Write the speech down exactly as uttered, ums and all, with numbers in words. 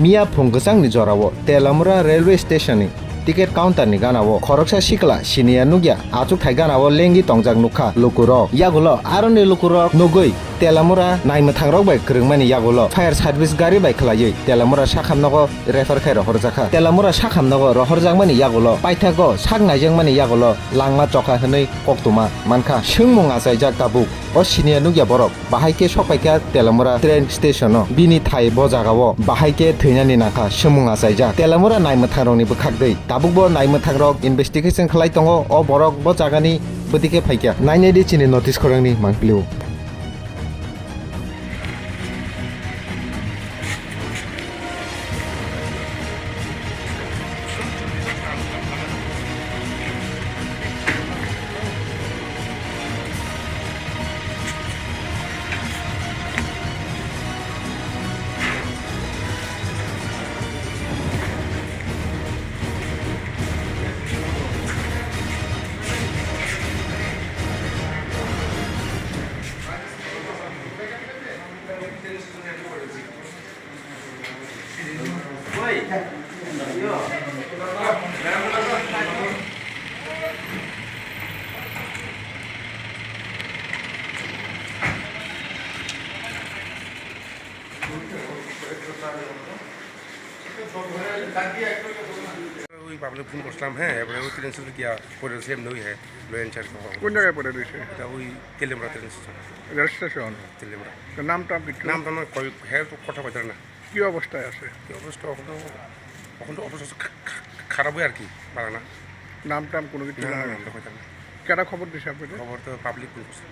Miya phung kwchangni jorao Telamura railway station ni ticket counter ni ganao khoroksa sikla siniya nukya achukthai ganao lengwi tongjak nukha lukurok. Yagulo aroni lukurok nugwi Telamura naimwthangrok bai kwrwngmani yagulo fire service gari bai khwlaiwi Telamura sakhamnogo refer khai rohorjakha. Telamura sakhamnogo rohorjakmani yagulo paithago sak naijakmani yagulo langma chokha hwnwi koktwma mankha. Swngmung achaijak tabuk. O siniya nukya borok bahai khe sokpaikha Telamura train station o. Bini thai bo jagao bahai khe thwinani nangkha swngmung achaijak. Telamura naimwthangrokni bwkhak dei. Tabukbo naimwthangrok investigation khlai tongo. O borok bo jagani bwtwi khe phaikha. Nainai di chini notice khorangni mangpili o. ওই public phone করছিলাম, হ্যাঁ, এবারে ওই train station গিয়া পড়ে রয়েছে এমনি ওই, হ্যাঁ, লো এনচার। কোন জায়গায় পড়ে রয়েছে? এটা ওই Teliamura train station. Rail station? Teliamura. তো নাম টাম কিছু? নাম টাম কই, হ্যাঁ, তো কথা কইতার না। কি অবস্থায় আছে? কি অবস্থা? এখন তো, এখন তো অবস্থা খা-, খা-, খারাপই আর কি, বাড়া না। নাম টাম কোনো কিছু না, জানা না, নেই? নাম তো কইতার না। কেডা খবর দিছে আপনাদের? খবর তো পাবলিক ফোন করছে।